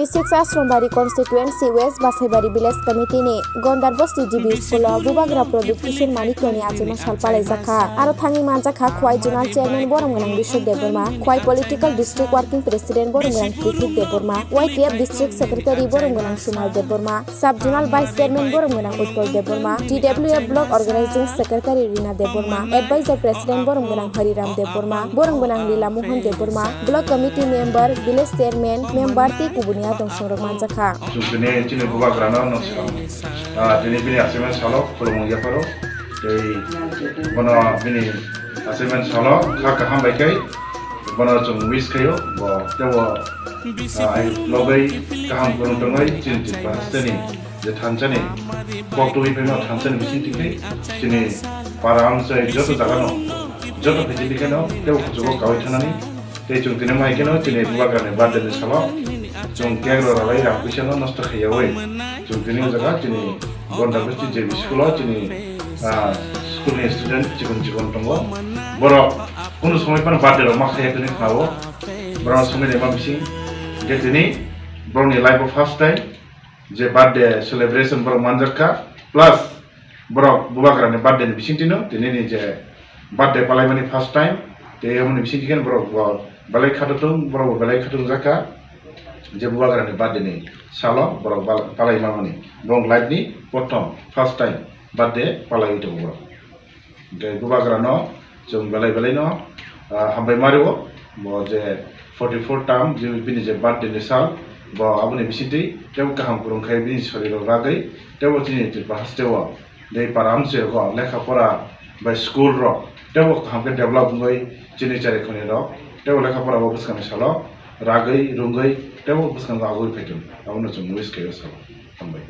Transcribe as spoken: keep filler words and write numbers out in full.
Six Ashrambaria Constituency West Basaibari Village Committee ni Gondar Bosti G B School o Bubagra Pradyut Kishore Manikya ni achima sal palaijakha. Aro thangwi manjakha Khwai Zonal Chairman Borom Gwnang Bishnu Debbarma, Khwai Political District Working President Borom Gwnang Prithik Debbarma, Y T F District Secretary Borom Gwnang Sumal Debbarma, Sub Zonal Vice Chairman Borom Gwnang Utpal Debbarma, T W F Block Organizing Secretary Rina Debbarma, Advisor President Borom Gwnang Hariram Debbarma, Borom Gwnang Lila Mohan Debbarma, Block Committee Member, Village Chairman, Member tei kubuni adong songrok manjakha. Chwng tini chini bubagrano nuksa, ah, tini bini achievement salo khulumung yapharo, tei bono bini achievement salo kha kaham bai khe bono chwng wish khaio, bo teibo, ah, ai logoi kaham kwrwng tongwi chini Tripura hasteni je thansani kok twi phano thansani bising twi chini para amchai joto jagano, joto facility kheno teibo kuchugo kawi thanani. Tei chwng tini mai kheno chini bubagrani birthday ni salo chwng cake rok rwlai rang puisa no nosto khaiyawi chwng tini o jaga chini Gondar Bosti J B school o chini, ah, school ni student chikon chikon tongo. Borok kunu somoi phano birthday rok ma khaiya tini khnao. Borok somoi ni ma bising je tini borok ni life o first time je birthday celebration borok manjak kha, plus borok bubagrani birthday ni bisingtwi no tini ni je birthday palaimani first time, tei aboni bisingtwi khe borok bo belai khato thung, borok bo belai khato wngjak kha je bubagrani birthday ni salo borok bal-, palai manmani, borok life ni prothom first time birthday palaiwi tongo borok. Hwnkhe bubagrano chwng belai belai no, ah, hambai ma rwo. Bo je forty four term je bini je birthday ni sal, bo aboni bisingtwi teibo kaham kwrwng khai bini soriro ragwi teibo chini Tripura hasteo tei para amchai rok lekha pora bai school rok teibo kaham khe develop wngwi chini chari khoni rok teibo lekha pora bo bwskangni salo ragwi rwngwi teibo bwskango agwi phaithung, abono chwng wish khaio salo. Hambai.